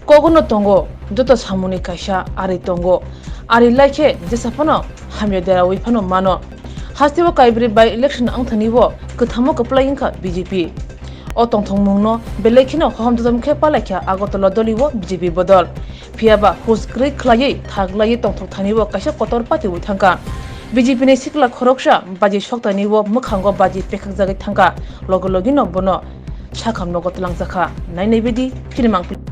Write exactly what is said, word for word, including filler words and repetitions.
Kogono tongo, joto samungni kaisa ari tongo. Ari lai khe jesa phano hamya derawi phano mano. Hasteo Kaibrwi by election wngthani o kwthamo kwplai wngkha B J P. O tongthokmungno belai kheno hohom dodom khe palaikha Agartala doli o B J P bodol. Phiyaba hus kwrwi khwlaiwi thaglaiwi tongthokthani o kaisa kotor patiwi thangkha. B J P ni sikla khoroksa baji soktani o mwkhango baji pekhakjagwi thangkha. Logi logino bono sakham nogo twlangjakha. Nainai bidi film ang.